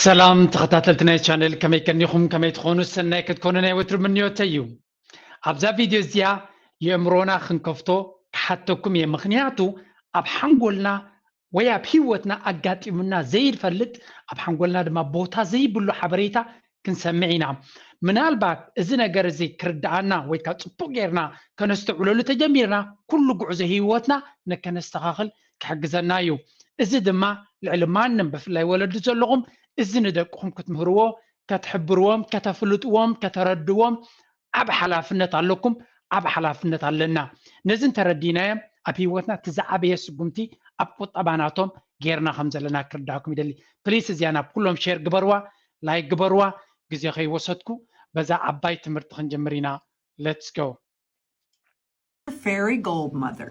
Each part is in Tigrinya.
ሰላም ተኸታተልቲ ናይ ቻነል፣ ከመይ ቀኒኹም? ከመይ ትኾኑ? ሰናይ ክትኮኑ ናይ ወትሩ ምንዮተይ እዩ። ኣብዛ ቪድዮ እዚኣ የእምሮና ክንከፍቶ ክሓተኩም እየ። ምኽንያቱ ኣብ ሓንጎልና ወይ ኣብ ህይወትና ኣጋጢሙና ዘይፈልጥ፣ ኣብ ሓንጎልና ድማ ቦታ ዘይብሉ ሓበሬታ ክንሰምዕ ኢና። ምናልባት እዚ ነገር እዚ ክርድኣና ወይ ከዓ ጽቡቕ ጌርና ከነስተውዕለሉ ተጀሚርና፣ ኩሉ ጉዕዞ ህይወትና ነከነስተኻኽል ክሕግዘና እዩ። እዚ ድማ ልዕሊ ማንም፣ ብፍላይ ወለዲ ዘለኹም፣ እዚ ንደቅኹም ክትምህርዎ፣ ከትሕብርዎም፣ ከተፍልጥዎም፣ ከተረድዎም ዓብ ሓላፍነት ኣለኩም፣ ዓብ ሓላፍነት ኣለና። ነዚ እንተረዲናዮ፣ ኣብ ህይወትና እቲ ዝዓበየ ስጉምቲ ኣብ ቁጠባ ናቶም ጌርና ከም ዘለና ክርዳእኩም ይደሊ። ፕሊስ እዚኣ ናብ ኩሎም ሼር ግበርዋ፣ ላይክ ግበርዋ። ግዜ ከይወሰድኩ በዛ ዓባይ ትምህርቲ ክንጅምር ኢና። Let's go. Fairy Gold Mother.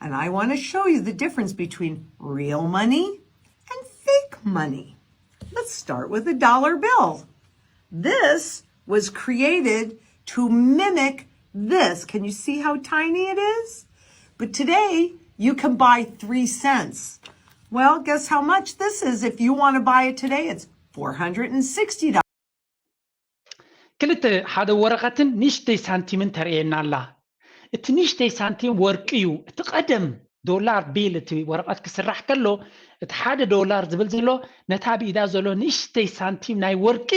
And I want to show you the difference between real money and fake money. Let's start with a dollar bill. This was created to mimic this. Can you see how tiny it is? But today, you can buy three cents. Well, guess how much this is if you want to buy it today? It's four hundred and sixty dollars. ክልተ፣ ሓደ ወረቐትን ንእሽተይ ሳንቲምን ተርእየና ኣላ። እቲ ንእሽተይ ሳንቲም ወርቂ እዩ። እቲ ቀደም ዶላር ቢል፣ እቲ ወረቐት ክስራሕ ከሎ፣ እቲ ሓደ ዶላር ዝብል ዘሎ፣ ነታ ኣብ ኢዳ ዘሎ ንእሽተይ ሳንቲም ናይ ወርቂ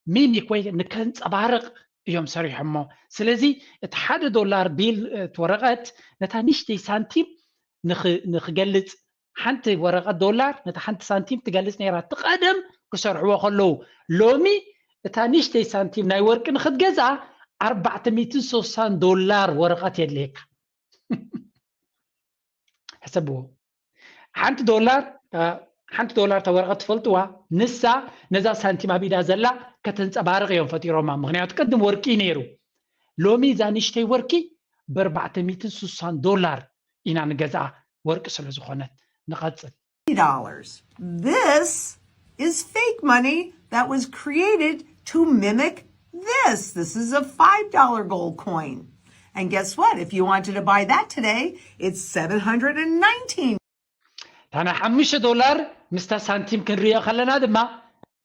ሚሚክ ወይ ንከንጸባርቕ እዮም ሰሪሖሞ። ስለዚ እቲ ሓደ ዶላር ቢል፣ እቲ ወረቐት ነታ ንእሽተይ ሳንቲም ንኽ-፣ ንኽገልጽ፣ ሓንቲ ወረቐት ዶላር ነታ ሓንቲ ሳንቲም ትገልጽ ነይራ። እቲ ቀደም ክሰርሕዎ ከለዉ፣ ሎሚ እታ ንእሽተይ ሳንቲም ናይ ወርቂ ንኽትገዝኣ ኣርባዕተ ሚእትን ስሳን ዶላር ወረቐት የድልየካ። ሕሰብዎ። ሓንቲ ዶላር፣ እ፣ ሓንቲ ዶላር እታ ወረቐት ትፈልጥዋ፣ ንሳ ነዛ ሳንቲም ኣብ ኢዳ ዘላ ከተንጸባርቕ እዮም ፈጢሮማ። ምኽንያቱ ቅድም ወርቂ እዩ ነይሩ። ሎሚ እዛ ንእሽተይ ወርቂ ብኣርባዕተ ሚእትን ስሳን ዶላር ኢና ንገዝኣ፣ ወርቂ ስለ ዝኾነት። ንቐጽል። Dollars. This is fake money that was created to mimic this. This is a five dollar gold coin. And guess what? If you wanted to buy that today, it's seven hundred and nineteen. እታ ናይ ሓሙሽተ ዶላር ምስታ ሳንቲም ክንሪኦ ከለና ድማ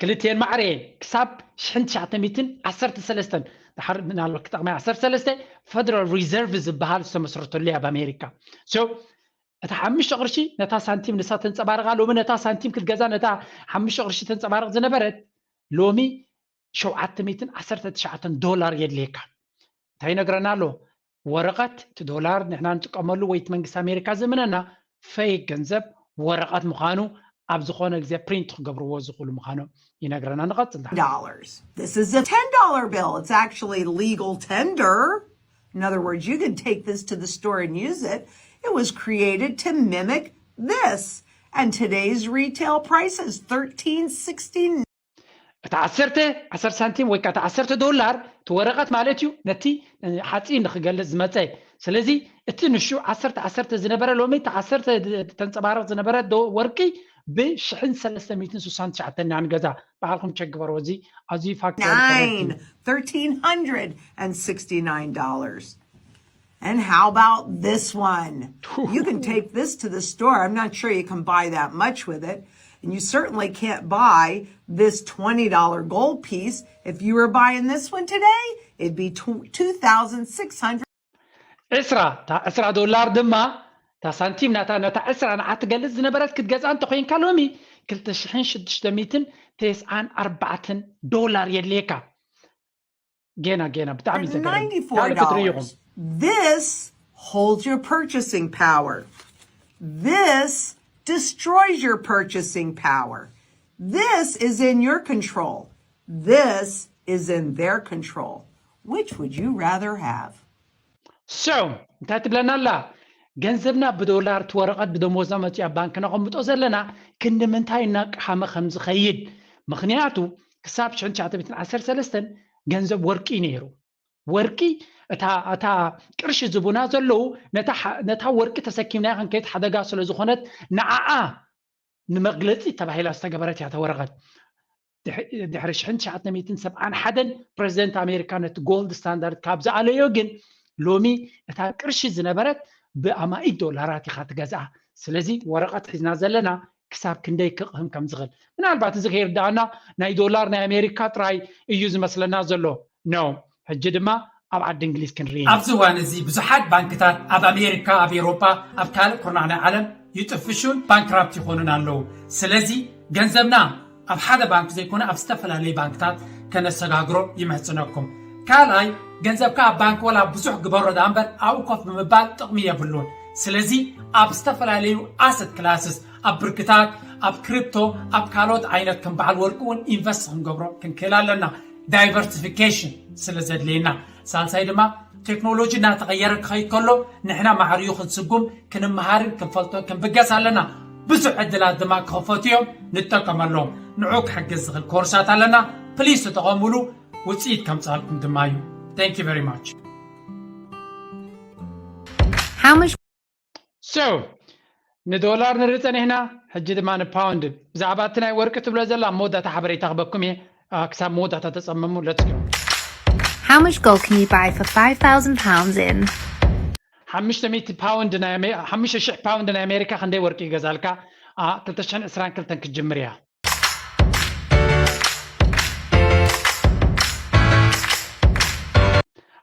ክልቲኤን ማዕረ እየን። ክሳብ ሽሕን ትሽዓተ ሚእትን ዓሰርተ ሰለስተን፣ ድሓር ምናልባት ክጠቕማ ዓሰርተ ሰለስተ፣ ፈደራል ሪዘርቭ ዝበሃል ዝተመስረተሉ እያ ኣብ ኣሜሪካ። So እታ ሓሙሽተ ቅርሺ ነታ ሳንቲም ንሳ ተንጸባርቓ። ሎሚ ነታ ሳንቲም ክትገዛ ነታ ሓሙሽተ ቅርሺ ተንጸባርቕ ዝነበረት፣ ሎሚ ሸውዓተ ሚእትን ዓሰርተ ትሽዓተን ዶላር የድልየካ። እንታይ ይነግረና ኣሎ? ወረቐት፣ እቲ ዶላር ንሕና ንጥቀመሉ ወይ እቲ መንግስቲ ኣሜሪካ ዝእምነና ፌክ ገንዘብ፣ ወረቐት ምዃኑ፣ ኣብ ዝኾነ ግዜ ፕሪንት ክገብርዎ ዝኽእሉ ምዃኖም ይነግረና። ንቐጽል። Dollars. This is a ten dollar bill. It's actually legal tender. In other words, you can take this to the store and use it. It was created to mimic this. And today's retail price is thirteen sixty-nine. እታ ዓሰርተ፣ ዓሰርተ ሳንቲም ወይ ከዓ እታ ዓሰርተ ዶላር፣ እቲ ወረቐት ማለት እዩ፣ ነቲ፣ እ፣ ሓፂን ንክገልጽ ዝመፀ። ስለዚ እቲ ንሹ ዓሰርተ ዓሰርተ ዝነበረ፣ ሎሚ እቲ ዓሰርተ ተንጸባረቕ ዝነበረ ዶ-፣ ወርቂ ብሽሕን ሰለስተ ሚእትን ስሳን ትሽዓተን ኢና ንገዛ። ባዕልኹም ቸክ ግበርዎ። እዚ ኣዝዩ ፋክት Nine, thirteen hundred and sixty-nine dollars. And how about this one? You can take this to the store. I'm not sure you can buy that much with it. And you certainly can't buy this twenty dollar gold piece. If you were buying this one today, it'd be tw- two thousand six hundred. ዕስራ፣ እታ ዕስራ ዶላር ድማ፣ እታ ሳንቲም ናታ፣ ነታ ዕስራ ንዓ ትገልጽ ዝነበረት ክትገዝኣ እንተኾይንካ፣ ሎሚ ክልተ ሽሕን ሽዱሽተ ሚእትን ተስዓን ኣርባዕተን ዶላር የድልየካ። ጌና፣ ጌና፣ ብጣዕሚ ዘገርም። ካልእ ክትርእዩ ኢኹም። This holds your purchasing power. This destroys your purchasing power. This is in your control. This is in their control. Which would you rather have? So እንታይ ትብለና ኣላ? ገንዘብና ብዶላር፣ እቲ ወረቐት ብደሞዝና መፂኡ ኣብ ባንክ ነቐምጦ ዘለና ክንዲ ምንታይ እናቀሓመ ከም ዝኸይድ። ምኽንያቱ ክሳብ ሽሕን ትሽዓተ ሚእትን ዓሰርተ ሰለስተን ገንዘብ ወርቂ ነይሩ። ወርቂ፣ እታ፣ እታ ቅርሺ ዝቡና ዘለዉ፣ ነታ ሓ-፣ ነታ ወርቂ ተሰኪምናያ ክንከይድ ሓደጋ ስለ ዝኾነት፣ ንዓኣ ንመግለጺ ተባሂላ ዝተገበረት እያ እታ ወረቐት። ድሕ-፣ ድሕሪ ሽሕን ትሽዓተ ሚእትን ሰብዓን ሓደን ፕረዚደንት ኣሜሪካ ነቲ ጎልድ ስታንዳርድ ካብ ዝኣለዮ ግን፣ ሎሚ እታ ቅርሺ ዝነበረት ብኣማኢት ዶላራት ኢኻ ትገዝኣ። ስለዚ ወረቐት ሒዝና ዘለና ክሳብ ክንደይ ክቕህም ከም ዝኽእል። ምናልባት እዚ ከይርዳእና ናይ ዶላር ናይ ኣሜሪካ ጥራይ እዩ ዝመስለና ዘሎ። No፣ ሕጂ ድማ ኣብ ዓዲ እንግሊዝ ክንርኢ ኢና። ኣብዚ እዋን እዚ ብዙሓት ባንክታት ኣብ ኣሜሪካ፣ ኣብ ኤውሮጳ፣ ኣብ ካልእ ኩርናዕ ናይ ዓለም ይጥፍሹን ባንክራፕት ይኾኑን ኣለዉ። ስለዚ ገንዘብና ኣብ ሓደ ባንክ ዘይኮነ ኣብ ዝተፈላለዩ ባንክታት ከነሰጋግሮ ይምሕጽነኩም። ካልኣይ፣ ገንዘብካ ኣብ ባንክ ወላ ብዙሕ ግበሮ ደኣ እምበር ኣብኡ ኮፍ ብምባል ጥቕሚ የብሉን። ስለዚ ኣብ ዝተፈላለዩ ኣሰት ክላስስ፣ ኣብ ብርክታት፣ ኣብ ክሪፕቶ፣ ኣብ ካልኦት ዓይነት ከም በዓል ወርቂ እውን ኢንቨስት ክንገብሮ ክንክእል ኣለና። ዳይቨርሲፊኬሽን ስለ ዘድልየና። ሳልሳይ ድማ ቴክኖሎጂ እናተቐየረ ክኸይድ ከሎ ንሕና ማዕርዩ ክንስጉም ክንመሃርን ክንፈልጦን ክንብገስ ኣለና። ብዙሕ ዕድላት ድማ ክኸፈቱ እዮም፣ ንጠቀመሎም። ንዑ ክሕግዝ ዝኽእል ኮርሳት ኣለና። ፕሊስ ተጠቐሙሉ፣ ውፅኢት ከምፅኣልኩም ድማ እዩ። Thank you very much። How much So ንዶላር ንርኢ ጸኒሕና፣ ሕጂ ድማ ንፓውንድ። ብዛዕባ እቲ ናይ ወርቂ ትብሎ ዘላ ኣብ መወዳእታ ሓበሬታ ክበኩም እየ። አ፣ ክሳብ መወዳእታ ተጸመሙ። Let's go። How much gold can you buy for five thousand pounds in? ሓሙሽተ ሚእቲ ፓውንድ ናይ ኣሜ- ሓሙሽተ ሽሕ ፓውንድ ናይ ኣሜሪካ ክንደይ ወርቂ ይገዛልካ? አ፣ ክልተ ሽሕን ዕስራን ክልተን ክትጅምር እያ።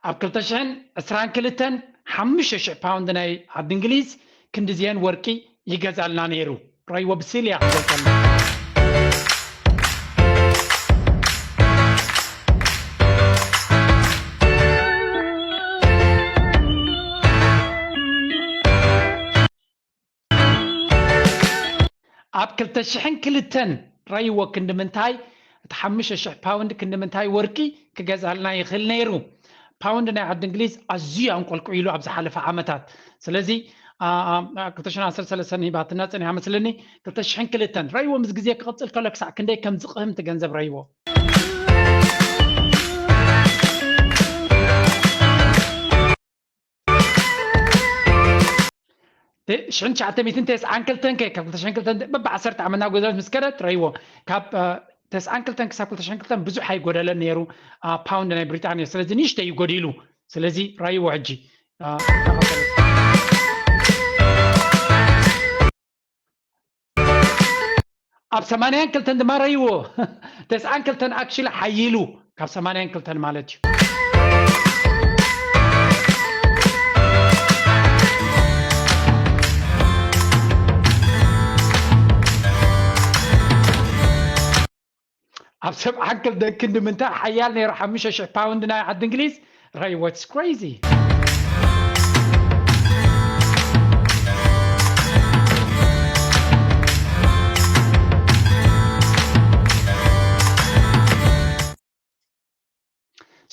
ኣብ ክልተ ሽሕን ዕስራን ክልተን ሓሙሽተ ሽሕ ፓውንድ ናይ ዓዲ እንግሊዝ ክንድዚአን ወርቂ ይገዛልና ነይሩ። ራይዎ ብሲልያ ክገልጸልና። ኣብ ክልተ ሽሕን ክልተን ራይዎ ክንዲ ምንታይ እቲ ሓሙሽተ ሽሕ ፓውንድ ክንዲ ምንታይ ወርቂ ክገዛልና ይኽእል ነይሩ? ፓውንድ ናይ ዓዲ እንግሊዝ ኣዝዩ ኣንቆልቁ ኢሉ ኣብ ዝሓለፈ ዓመታት። ስለዚ አ- አ- ክልተ ሽሕን ዓሰርተ ሰለስተን ሂባትና ጸኒሓ መስለኒ። ክልተ ሽሕን ክልተን ራይዎ ምስ ግዜ ክቕጽል ከሎ ክሳዕ ክንደይ ከም ዝቕህም እቲ ገንዘብ ራይዎ። ሽሕን ትሽዓተ ሚእትን ተስዓን ክልተን ከ ካብ ክልተ ሽሕን ክልተን በብ ዓሰርተ ዓመት ናብ ጎደለት ምስ ከደት ረይዎ ካብ ተስዓን ክልተን ክሳብ ክልተ ሽሕን ክልተን ብዙሕ ኣይጎደለን ነይሩ። ፓውንድ ናይ ብሪጣንያ ስለዚ ንእሽተይ እዩ ጎዲሉ። ስለዚ ረይዎ ሕጂ ኣብ ሰማንያን ክልተን ድማ ረይዎ። ተስዓን ክልተን ኣክሽሊ ሓይሉ ካብ ሰማንያን ክልተን ማለት እዩ። ኣብ ሰብዓን ክልተን ክንዲ ምንታይ ሓያል ነይሩ ሓሙሽተ ሽሕ ፓውንድ ናይ ዓዲ እንግሊዝ? ረይዎ፣ it's crazy።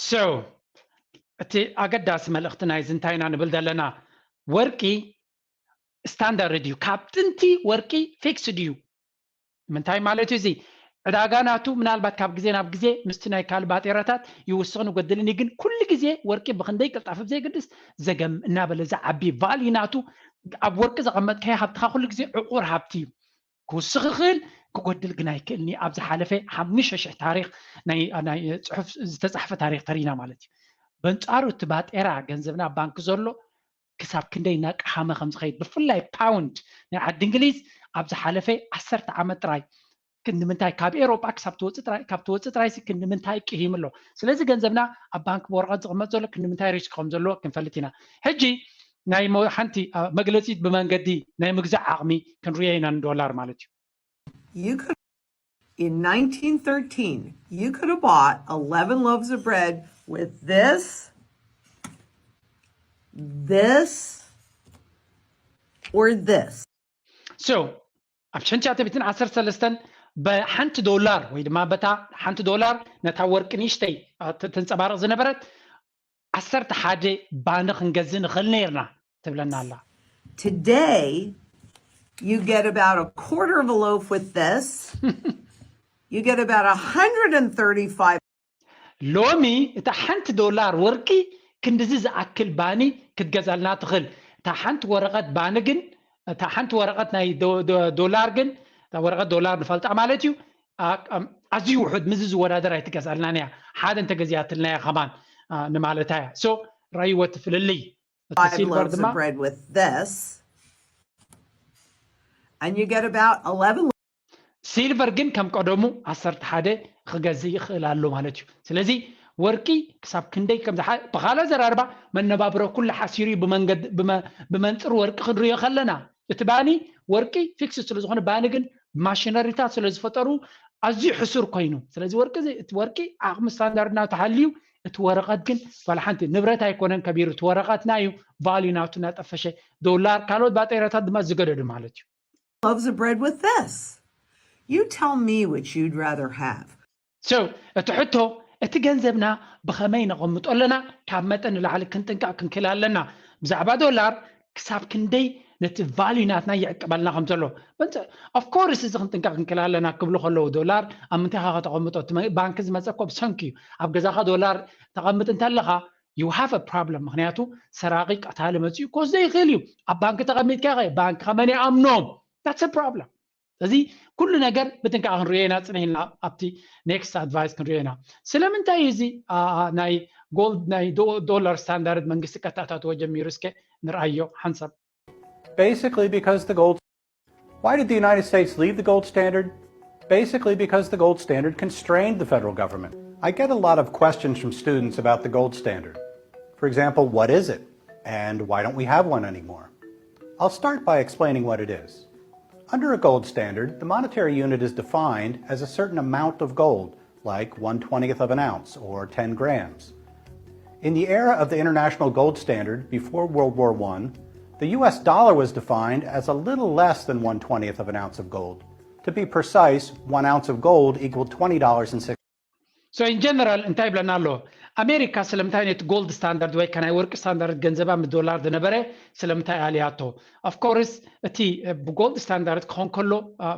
So እቲ ኣገዳሲ መልእኽቲ ናይዚ እንታይ ኢና ንብል ዘለና? ወርቂ ስታንዳርድ እዩ። ካብ ጥንቲ ወርቂ ፊክስድ እዩ። ምንታይ ማለት እዩ እዚ? ዕዳጋ ናቱ ምናልባት ካብ ግዜ ናብ ግዜ ምስቲ ናይ ካልእ ባጤራታት ይውስኽን ይጎድልን እዩ። ግን ኩሉ ግዜ ወርቂ ብክንደይ ቅልጣፈ ብዘይገድስ ዘገም እናበለ ዝዓቢ ቫልዩ ናቱ ኣብ ወርቂ ዘቐመጥካዮ ሃብትኻ ኩሉ ግዜ ዕቑር ሃብቲ እዩ። ክውስኽ ይኽእል ክጎድል ግን ኣይክእልን እዩ። ኣብ ዝሓለፈ ሓሙሽተ ሽሕ ታሪኽ ናይ ናይ ጽሑፍ ዝተጻሕፈ ታሪኽ ተሪና ማለት እዩ። በንጻሩ እቲ ባጤራ ገንዘብና ኣብ ባንክ ዘሎ ክሳብ ክንደይ እናቀሃመ ከም ዝኸይድ ብፍላይ ፓውንድ ናይ ዓዲ እንግሊዝ ኣብ ዝሓለፈ ዓሰርተ ዓመት ጥራይ ክንዲ ምንታይ ካብ ኤሮጳ ክሳብ ትወፅእ ጥራይ ካብ ትወፅእ ጥራይሲ ክንዲ ምንታይ ቅሂሙ ኣሎ። ስለዚ ገንዘብና ኣብ ባንክ ብወረቐት ዝቕመጥ ዘሎ ክንዲ ምንታይ ሪስክ ከም ዘለዎ ክንፈልጥ ኢና። ሕጂ ናይ ሓንቲ መግለፂት ብመንገዲ ናይ ምግዛእ ዓቕሚ ክንሪኦ ኢና ንዶላር ማለት እዩ። You could, in nineteen thirteen, you could have bought eleven loaves of bread with this, this, or this. So ኣብ ሽሕን ትሽዓተ ሚእትን ዓሰርተ ሰለስተን ብሓንቲ ዶላር ወይ ድማ በታ ሓንቲ ዶላር ነታ ወርቂ ንእሽተይ ትንፀባረቕ ዝነበረት ዓሰርተ ሓደ ባኒ ክንገዝእ ንኽእል ነይርና ትብለና ኣላ። Today, you get about a quarter of a loaf with this. You get about a hundred and thirty-five. ሎሚ እታ ሓንቲ ዶላር ወርቂ ክንድዚ ዝኣክል ባኒ ክትገዛልና ትኽእል። እታ ሓንቲ ወረቐት ባኒ ግን እታ ሓንቲ ወረቐት ናይ ዶላር ግን እታ ወረቐት ዶላር ንፈልጣ ማለት እዩ። ኣዝዩ ውሑድ ምስዚ ዝወዳደር ኣይትገዛልናን እያ። ሓደ እንተገዚኣትልና እያ ከማን ንማለታ እያ። So ረይዎ እቲ ፍልልይ እቲ Five ሲልቨር loaves ድማ of bread with this. And you get about eleven ሲልቨር ግን ከም ቀደሙ ዓሰርተ ሓደ ክገዝእ ይኽእል ኣሎ ማለት እዩ። ስለዚ ወርቂ ክሳብ ክንደይ ከም ዝሓ- ብኻልእ ኣዘራርባ መነባብሮ ኩሉ ሓሲሩ እዩ። ብመንገድ ብመ- ብመንፅር ወርቂ ክንሪኦ ከለና እቲ ባኒ ወርቂ ፊክስ ስለ ዝኾነ ባኒ ግን ማሽነሪታት ስለ ዝፈጠሩ ኣዝዩ ሕሱር ኮይኑ፣ ስለዚ ወርቂ እዚ- እቲ ወርቂ ዓቕሚ ስታንዳርድ ናቱ ሓልዩ፣ እቲ ወረቐት ግን ዋላ ሓንቲ ንብረት ኣይኮነን ከቢሩ፣ እቲ ወረቐትና እዩ ቫልዩ ናቱ እናጠፈሸ፣ ዶላር ካልኦት ባጤራታት ድማ ዝገደዱ ማለት እዩ። loaves of bread with this. You tell me which you'd rather have. So እቲ ሕቶ እቲ ገንዘብና ብኸመይ ነቐምጦ ኣለና? ካብ መጠን ንላዕሊ ክንጥንቀቕ ክንክእል ኣለና። ብዛዕባ ዶላር ክሳብ ክንደይ ነቲ ቫልዩ ናትና ይዕቅበልና ከም ዘሎ ኦፍኮርስ እዚ ክንጥንቀቕ ክንክእል ኣለና ክብሉ ከለዉ፣ ዶላር ኣብ ምንታይ ኢኻ ከተቐምጦ? እቲ መ- ባንኪ ዝመፀ እኮ ብሰንኪ እዩ። ኣብ ገዛኻ ዶላር ተቐምጥ እንተለኻ you have a problem። ምክንያቱ ሰራቂ ቀታሊ መፂኡ ክወስዶ ይኽእል እዩ። ኣብ ባንኪ ተቐሚጥካ ኢኻ፣ ባንኪ ከመን ይኣምኖም? That's a problem። እዚ ኩሉ ነገር ብጥንቃቐ ክንሪኦ ኢና። ፅንሕ ኢልና ኣብቲ ኔክስት ኣድቫይስ ክንሪኦ ኢና። ስለምንታይ እዩ እዚ አ- አ- ናይ ጎልድ ናይ ዶ- ዶላር ስታንዳርድ መንግስቲ ከተኣታትዎ ጀሚሩ? እስከ ንርኣዮ ሓንሳብ። Basically, because the gold. Why did the United States leave the gold standard? Basically, because the gold standard constrained the federal government. I get a lot of questions from students about the gold standard. For example, what is it? And why don't we have one anymore? I'll start by explaining what it is. Under a gold standard, the monetary unit is defined as a certain amount of gold, like one twentieth of an ounce or ten grams. In the era of the International Gold Standard, before World War One, the U S dollar was defined as a little less than one twentieth of an ounce of gold. To be precise, one ounce of gold equaled twenty dollars and sixty. So in general እንታይ ይብለና ኣሎ? ኣሜሪካ ስለምንታይ ነቲ ጎልድ ስታንዳርድ ወይ ከ ናይ ወርቂ ስታንዳርድ ገንዘባ ምስ ዶላር ዝነበረ ስለምንታይ ኣልያቶ? Of course እቲ ብጎልድ ስታንዳርድ ክኾን ከሎ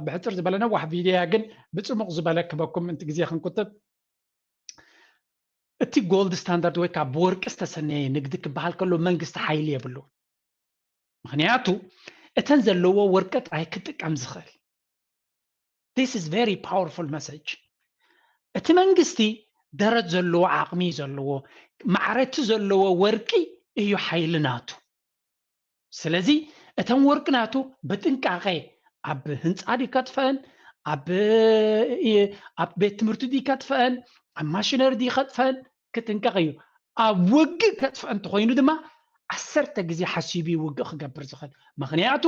ብሕፅር ዝበለ ነዋሕ ቪድዮ እያ፣ ግን ብፅሙቕ ዝበለ ክበኩም ምእንቲ ግዜ ክንቁጥብ፣ እቲ ጎልድ ስታንዳርድ ወይ ከዓ ብወርቂ ዝተሰነየ ንግዲ ክበሃል ከሎ መንግስቲ ሓይሊ የብሉ። ምክንያቱ እተን ዘለዎ ወርቂ ጥራይ ክጥቀም ዝኽእል። This is very powerful message። እቲ መንግስቲ ደረት ዘለዎ ዓቕሚ ዘለዎ ማዕረቲ ዘለዎ ወርቂ እዩ ሓይሊ ናቱ። ስለዚ እተን ወርቂ ናቱ ብጥንቃቐ ኣብ ህንፃ ድዩ ከጥፈአን፣ ኣብ ኣብ ቤት ትምህርቲ ድዩ ከጥፈአን፣ ኣብ ማሽነሪ ድዩ ከጥፈአን ክጥንቀቕ እዩ። ኣብ ውግእ ከጥፍአ እንተኮይኑ ድማ ዓሰርተ ግዜ ሓሲቡ እዩ ውግእ ክገብር ዝኽእል። ምክንያቱ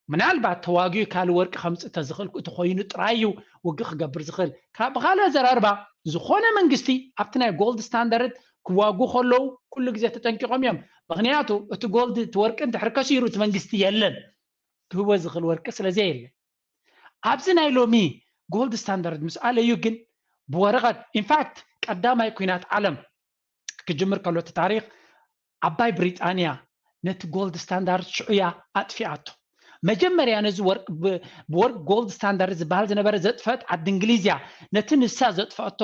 ምናልባት ተዋጊኡ ካልእ ወርቂ ከምፅእ ተዝኽእል እንተኮይኑ ጥራይ እዩ ውግእ ክገብር ዝኽእል። ካብ ብካልእ ኣዘራርባ ዝኾነ መንግስቲ ኣብቲ ናይ ጎልድ ስታንዳርድ ክዋጉ ከለዉ ኩሉ ግዜ ተጠንቂቖም እዮም። ምክንያቱ እቲ ጎልድ እቲ ወርቂ እንድሕር ከሲሩ እቲ መንግስቲ የለን፣ ክህቦ ዝኽእል ወርቂ ስለዘየለ። ኣብዚ ናይ ሎሚ ጎልድ ስታንዳርድ ምስ ኣለዩ ግን ብወረቐት ኢንፋክት ቀዳማይ ኩናት ዓለም ክጅምር ከሎ እቲ ታሪክ ዓባይ ብሪጣንያ ነቲ ጎልድ ስታንዳርድ ሽዑ እያ ኣጥፊኣቶ። መጀመርያ ነዚ ወርቅ ብወርቅ ጎልድ ስታንዳርድ ዝበሃል ዝነበረ ዘጥፈት ዓዲ እንግሊዝ እያ። ነቲ ንሳ ዘጥፈአቶ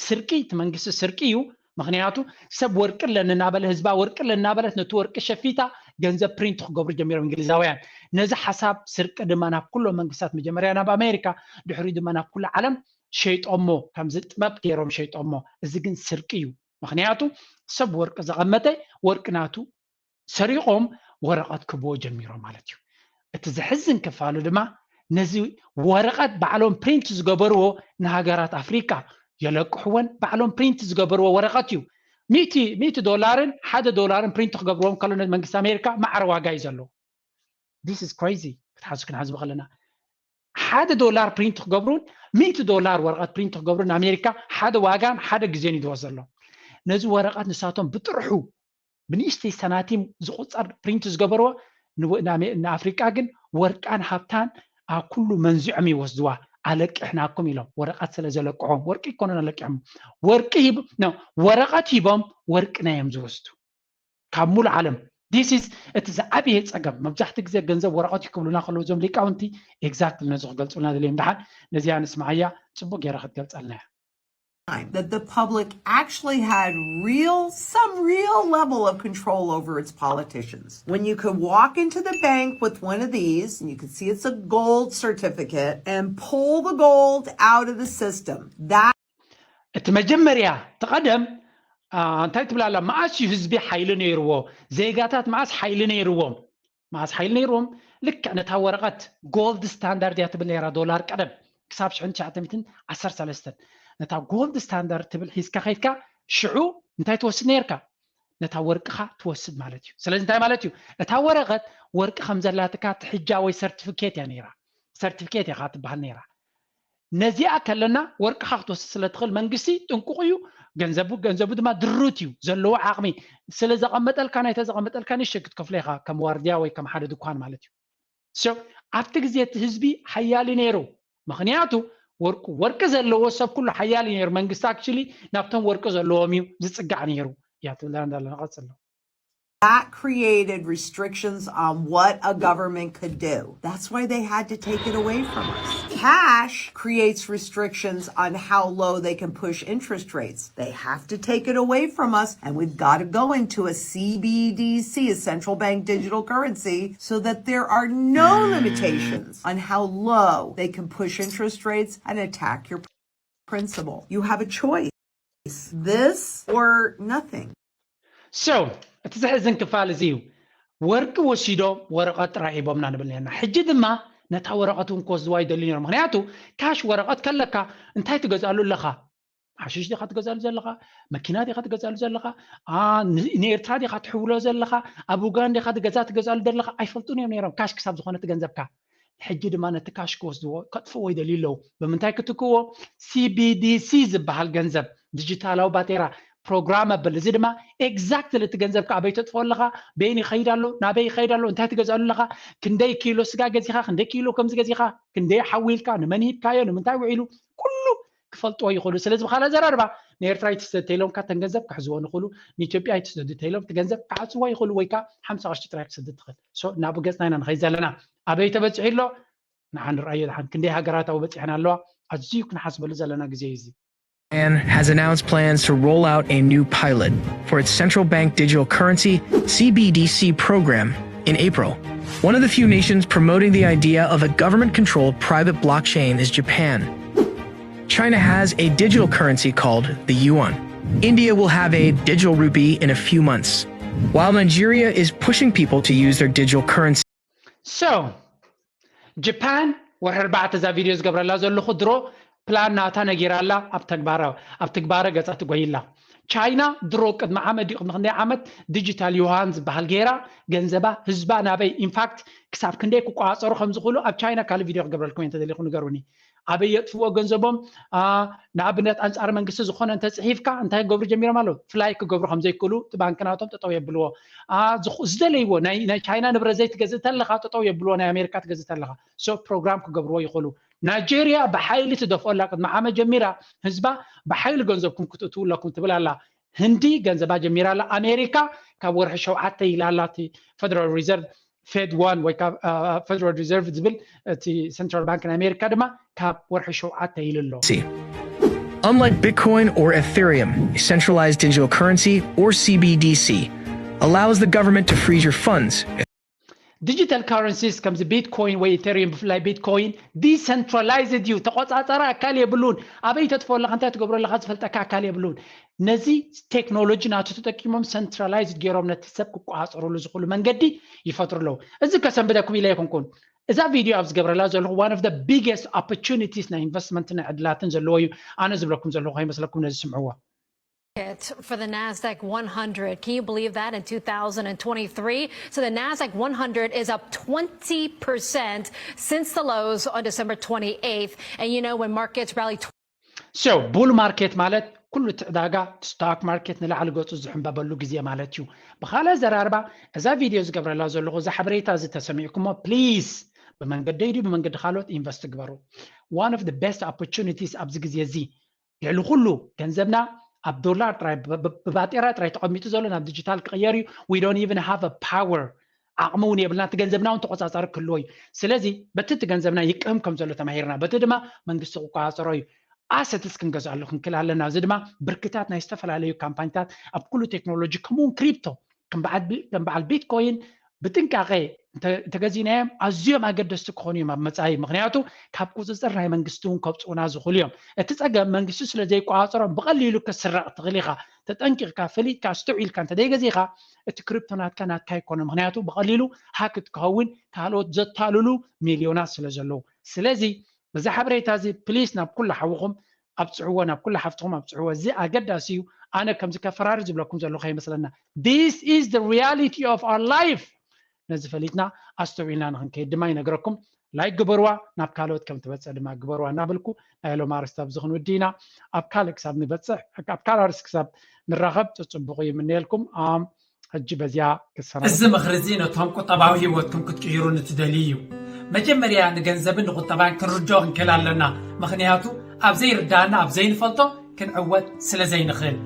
ስርቂ እቲ መንግስቲ ስርቂ እዩ። ምክንያቱ ሰብ ወርቂ ኣለኒ እናበለ ህዝባ ወርቂ ኣለኒ እናበለት ነቲ ወርቂ ሸፊታ ገንዘብ ፕሪንት ክገብሩ ጀሚሮም እንግሊዛውያን። ነዚ ሓሳብ ስርቂ ድማ ናብ ኩሎም መንግስታት መጀመርያ ናብ ኣሜሪካ ድሕሪኡ ድማ ናብ ኩሉ ዓለም ሸይጦሞ፣ ከምዚ ጥበብ ገይሮም ሸይጦሞ። እዚ ግን ስርቂ እዩ። ምክንያቱ ሰብ ወርቂ ዘቐመጠ ወርቂ ናቱ ሰሪቖም ወረቐት ክብዎ ጀሚሮም ማለት እዩ። እቲ ዘሕዝን ክፋሉ ድማ ነዚ ወረቐት ባዕሎም ፕሪንት ዝገበርዎ ንሃገራት ኣፍሪካ የለቅሕወን፣ ባዕሎም ፕሪንት ዝገበርዎ ወረቐት እዩ። ሚእቲ ሚእቲ ዶላርን ሓደ ዶላርን ፕሪንት ክገብርዎም ከሎ መንግስቲ ኣሜሪካ ማዕረ ዋጋ እዩ ዘለዎ። This is crazy። ክትሓዙ ክንሓዝቡ ከለና ሓደ ዶላር ፕሪንት ክገብሩን ሚእቲ ዶላር ወረቐት ፕሪንት ክገብሩን ኣሜሪካ ሓደ ዋጋን ሓደ ግዜን እዩ ዝወስድ ዘሎ። ነዚ ወረቐት ንሳቶም ብጥርሑ ብንእሽተይ ሰናቲም ዝቁፀር ፕሪንት ዝገበርዎ ንኣፍሪቃ ግን ወርቃን ሃብታን ኣብ ኩሉ መንዚዖም ይወስድዋ። ኣለቅሕናኩም ኢሎም ወረቐት ስለ ዘለቅሖም ወርቂ ይኮኑን ኣለቅሖም ወርቂ ወረቐት ሂቦም ወርቅና እዮም ዝወስዱ። ካብ ሙሉ ዓለም this is እቲ ዝዓበየ ፀገም። መብዛሕትኡ ግዜ ገንዘብ ወረቐት እዩ ክብሉና ከለዉ እዞም ሊቃውንቲ ኤግዛክትሊ ነዚ ክገልፁልና ደልዮም። ደሓን ነዚኣ ንስምዓያ፣ ፅቡቅ ገይራ ክትገልፀልና እያ። That the public actually had real, some real level of control over its politicians. When you could walk into the bank with one of these, and you could see it's a gold certificate, and pull the gold out of the system. That እቲ መጀመርያ እቲ ቀደም እንታይ ትብላላ? መዓስ እዩ ህዝቢ ሓይሊ ነይርዎ? ዜጋታት መዓስ ሓይሊ ነይርዎም? መዓስ ሓይሊ ነይርዎም? ልክዕ ነታ ወረቐት ጎልድ ስታንዳርድ እያ ትብል ነይራ ዶላር ቀደም ክሳብ ሽሕን ትሽዓተ ሚእትን ዓሰርተ ሰለስተን። ነታ ጎልድ ስታንዳርድ ትብል ሒዝካ ከይድካ ሽዑ እንታይ ትወስድ ነርካ? ነታ ወርቅኻ ትወስድ ማለት እዩ። ስለዚ እንታይ ማለት እዩ? እታ ወረቐት ወርቂ ከም ዘላትካ ትሕጃ ወይ ሰርቲፊኬት እያ ነይራ። ሰርቲፊኬት ኢኻ ትበሃል ነይራ። ነዚኣ ከለና ወርቅኻ ክትወስድ ስለ ትኽእል መንግስቲ ጥንቁቕ እዩ። ገንዘቡ ገንዘቡ ድማ ድሩት እዩ፣ ዘለዎ ዓቕሚ ስለ ዘቐመጠልካ ናይተ ዘቐመጠልካ ንእሽተይ ክትከፍሎ ኢኻ ከም ዋርድያ ወይ ከም ሓደ ድኳን ማለት እዩ። So ኣብቲ ግዜ እቲ ህዝቢ ሓያል እዩ ነይሩ። ምኽንያቱ ወርቁ ወርቂ ዘለዎ ሰብ ኩሉ ሓያል እዩ ነይሩ። መንግስቲ actually ናብቶም ወርቂ ዘለዎም እዩ ዝጽጋዕ ነይሩ እያ ትብለና እንዳለና ቀጽሎ። That created restrictions on what a government could do. That's why they had to take it away from us. Cash creates restrictions on how low they can push interest rates. They have to take it away from us, and we've got to go into a C B D C, a central bank digital currency, so that there are no limitations on how low they can push interest rates and attack your principal. You have a choice, this or nothing. So እቲ ዘሕዝን ክፋል እዚ እዩ። ወርቂ ወሲዶም ወረቐት ጥራይ ሂቦምና ንብል ነርና። ሕጂ ድማ ነታ ወረቐት እውን ክወስድዋ ይደልዩ ነይሮም። ምክንያቱ ካሽ ወረቐት ከለካ እንታይ ትገዝኣሉ ኣለኻ? ሓሽሽ ዲኻ ትገዝኣሉ ዘለኻ? መኪና ዲኻ ትገዝኣሉ ዘለኻ? ንኤርትራ ዲኻ ትሕውሎ ዘለኻ? ኣብ ኡጋንዳ ዲኻ ገዛ ትገዝኣሉ ዘለኻ? ኣይፈልጡን እዮም ነይሮም ካሽ ክሳብ ዝኾነ እቲ ገንዘብካ። ሕጂ ድማ ነቲ ካሽ ክወስድዎ ከጥፍዎ ይደልዩ ኣለዉ። ብምንታይ ክትክዎ? C B D C ዝበሃል ገንዘብ ዲጂታላዊ ባጤራ ፕሮግራመብል። እዚ ድማ ኤግዛክትሊ እቲ ገንዘብካ ኣበይ ተጥፍኦ ኣለኻ፣ በይን ይኸይድ ኣሎ፣ ናበይ ይኸይድ ኣሎ፣ እንታይ ትገዝኣሉ ኣለኻ፣ ክንደይ ኪሎ ስጋ ገዚኻ፣ ክንደይ ኪሎ ከምዚ ገዚኻ፣ ክንደይ ሓዊልካ፣ ንመን ሂብካዮ፣ ንምንታይ ውዒሉ፣ ኩሉ ክፈልጥዎ ይኽእሉ። ስለዚ ብኻልእ ኣዘራርባ ንኤርትራ ኣይትስደድ ተይሎም ካተን ገንዘብ ክሕዝዎ ንኽእሉ፣ ንኢትዮጵያ ኣይትስደዱ ተይሎም እቲ ገንዘብ ክዓፅዎ ይኽእሉ፣ ወይ ከዓ ሓምሳ ቅርሺ ጥራይ ክሰድድ ትኽእል። So ናብ ገፅና ኢና ንኸይድ ዘለና። ኣበይ ተበፂሑ ኣሎ? ንዓ ንርኣዮ ድሓን። ክንደይ ሃገራት ኣብኡ በፂሐን ኣለዋ? ኣዝዩ ክንሓስበሉ ዘለና ግዜ እዩ እዚ። Japan has announced plans to roll out a new pilot for its central bank digital currency, C B D C, program in April. One of the few nations promoting the idea of a government controlled private blockchain is Japan. China has a digital currency called the yuan. India will have a digital rupee in a few months, while Nigeria is pushing people to use their digital currency. So ጃፓን ወርሒ ኣርባዕተ እዛ ቪድዮ ዝገብረላ ዘለኹ ድሮ ፕላን ናታ ነጊራ ኣላ፣ ኣብ ተግባራዊ ኣብ ትግባረ ገጻ ትጎይላ። ቻይና ድሮ ቅድሚ ዓመት ድዩ ቅድሚ ክንደይ ዓመት ዲጂታል ዩዋን ዝበሃል ገይራ ገንዘባ ህዝባ ናበይ ኢንፋክት ክሳብ ክንደይ ክቆጻጸሩ ከም ዝኽእሉ ኣብ ቻይና ካልእ ቪድዮ ክገብረልኩም እየ እንተደሊኹ ንገሩኒ። ኣበይ የጥፍዎ ገንዘቦም? ንኣብነት ኣንጻር መንግስቲ ዝኾነ እንተፅሒፍካ እንታይ ክገብሩ ጀሚሮም ኣለዉ? ፍላይ ክገብሩ ከም ዘይክእሉ እቲ ባንክ ናቶም ጠጠው የብልዎ። ዝደለይዎ ናይ ቻይና ንብረት ዘይትገዝእ ተለኻ ጠጠው የብልዎ፣ ናይ ኣሜሪካ ትገዝእ ተለኻ። So ፕሮግራም ክገብርዎ ይኽእሉ። ናይጄርያ ብሓይሊ ትደፍኦ ኣላ። ቅድሚ ዓመት ጀሚራ ህዝባ ብሓይሊ ገንዘብኩም ክትእትዉ ኣለኩም ትብል ኣላ። ህንዲ ገንዘባ ጀሚራ ኣላ። ኣሜሪካ ካብ ወርሒ ሸውዓተ ኢላ ኣላ እቲ ፈደራል ሪዘርቭ ፌድ ዋን ወይ ካብ ፈደራል ሪዘርቭ ዝብል እቲ ሰንትራል ባንክ ናይ ኣሜሪካ ድማ ካብ ወርሒ ሸውዓተ ኢሉ ኣሎ። Unlike Bitcoin or Ethereum, a centralized digital currency, or C B D C, allows the government to freeze your funds. ዲጂታል ካረንሲስ ከምዚ ቢትኮይን ወይ ኢቴሪየም፣ ብፍላይ ቢትኮይን ዲሰንትራላይዝድ እዩ። ተቆጻጻሪ ኣካል የብሉን። ኣበይ ተጥፎ ኣለካ እንታይ ትገብሮ ኣለካ ዝፈልጠካ ኣካል የብሉን። ነዚ ቴክኖሎጂ ናቱ ተጠቂሞም ሰንትራላይዝድ ገይሮም ነቲ ሰብ ክቆጻጸርሉ ዝኽእሉ መንገዲ ይፈጥሩ ኣለዉ። እዚ ከሰንብደኩም ኢለ ኣይኮንኩን። እዛ ቪድዮ ኣብ ዝገብረላ ዘለኹ one of the biggest opportunities ናይ ኢንቨስትመንት ናይ ዕድላትን ዘለዎ እዩ። ኣነ ዝብለኩም ዘለኹ ከይመስለኩም ነዚ ስምዕዎ። For the Nasdaq one hundred. Can you believe that in two thousand twenty-three? So the Nasdaq one hundred is up twenty percent since the lows on December twenty-eighth. And you know, when markets rally So ቡል ማርኬት ማለት ኩሉ እቲ ዕዳጋ ስቶክ ማርኬት ንላዕሊ ገጹ ዝሕንበበሉ ግዜ ማለት እዩ። ብኻልእ ኣዘራርባ እዛ ቪድዮ ዝገብረላ ዘለኹ እዛ ሓበሬታ እዚ ተሰሚዕኩሞ ፕሊዝ ብመንገደይ ድዩ ብመንገዲ ካልኦት ኢንቨስት ግበሩ። One of the best opportunities ኣብዚ ግዜ እዚ ልዕሊ ኩሉ ገንዘብና ኣብ ዶላር ጥራይ ብባጤራ ጥራይ ተቐሚጡ ዘሎ ናብ ዲጂታል ክቕየር እዩ። We don't even have a power ዓቕሚ እውን የብልና። እቲ ገንዘብና እውን ተቆጻጻሪ ክህልዎ እዩ። ስለዚ በቲ እቲ ገንዘብና ይቅህም ከም ዘሎ ተማሂርና፣ በቲ ድማ መንግስቲ ክቆጻጸሮ እዩ። ኣሰትስ ክንገዝኣሉ ክንክእል ኣለና። እዚ ድማ ብርክታት ናይ ዝተፈላለዩ ካምፓኒታት ኣብ ኩሉ ቴክኖሎጂ ከምኡውን ክሪፕቶ ከም በዓል ቢትኮይን ብጥንቃቄ እንተገዚእናዮም ኣዝዮም ኣገደስቲ ክኾኑ እዮም ኣብ መፃኢ። ምክንያቱ ካብ ቁፅፅር ናይ መንግስቲ እውን ከብፅኡና ዝኽእሉ እዮም። እቲ ፀገም መንግስቲ ስለ ዘይቆፃፀሮም ብቐሊሉ ክስረቕ ትኽእል ኢኻ። ተጠንቂቕካ፣ ፈሊጥካ፣ ኣስተውዒልካ እንተዘይገዚእኻ እቲ ክሪፕቶ ናትካ ናትካ ኣይኮነ። ምክንያቱ ብቐሊሉ ሃክ ትከኸውን፣ ካልኦት ዘታልሉ ሚልዮናት ስለ ዘለዉ። ስለዚ በዚ ሓበሬታ እዚ ፕሊስ ናብ ኩሉ ሓውኹም ኣብፅሕዎ፣ ናብ ኩሉ ሓፍትኹም ኣብፅሕዎ። እዚ ኣገዳሲ እዩ። ኣነ ከምዚ ከፈራሪ ዝብለኩም ዘለኹ ከይመስለና። This is the reality of our life። ነዚ ፈሊጥና ኣስተውዒልና ንክንከይድ ድማ ይነግረኩም። ላይክ ግበርዋ፣ ናብ ካልኦት ከም ትበፅሕ ድማ ግበርዋ እናበልኩ ናይ ሎም ኣርስቲ ኣብዚ ክንውዲ ኢና። ኣብ ካልእ ክሳብ ንበፅሕ፣ ኣብ ካልእ ኣርስቲ ክሳብ ንራኸብ ፅፅቡቕ ይምነየልኩም። ኣም ሕጂ በዚያ ክሰና እዚ ምኽሪ እዚ ነቶም ቁጠባዊ ህይወትኩም ክትቅይሩ ንትደልዩ እዩ። መጀመርያ ንገንዘብን ንቁጠባን ክንርድኦ ክንክእል ኣለና። ምኽንያቱ ኣብ ዘይርዳእና ኣብ ዘይንፈልጦ ክንዕወት ስለ ዘይንኽእል።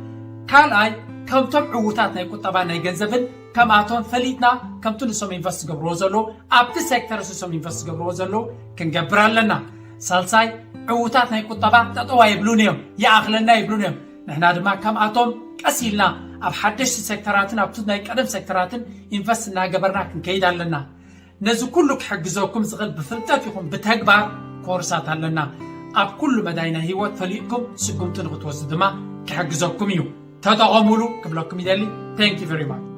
ካልኣይ ከምቶም ዕዉታት ናይ ቁጠባ ናይ ገንዘብን ከምኣቶም ፈሊጥና ከምቲ ንሶም ኢንቨስት ዝገብርዎ ዘለዉ ኣብቲ ሴክተር ንሶም ኢንቨስት ዝገብርዎ ዘለዉ ክንገብር ኣለና። ሳልሳይ ዕዉታት ናይ ቁጠባ ጠጠዋ ይብሉን እዮም፣ ይኣኽለና ይብሉን እዮም። ንሕና ድማ ከምኣቶም ቀስ ኢልና ኣብ ሓደሽቲ ሴክተራትን ኣብቲ ናይ ቀደም ሴክተራትን ኢንቨስት እናገበርና ክንከይድ ኣለና። ነዚ ኩሉ ክሕግዘኩም ዝኽእል ብፍልጠት ይኹን ብተግባር ኮርሳት ኣለና። ኣብ ኩሉ መዳይ ናይ ህይወት ፈሊጥኩም ስጉምቲ ንክትወስዱ ድማ ክሕግዘኩም እዩ። ተጠቐሙሉ ክብለኩም ይደሊ። Thank you very much።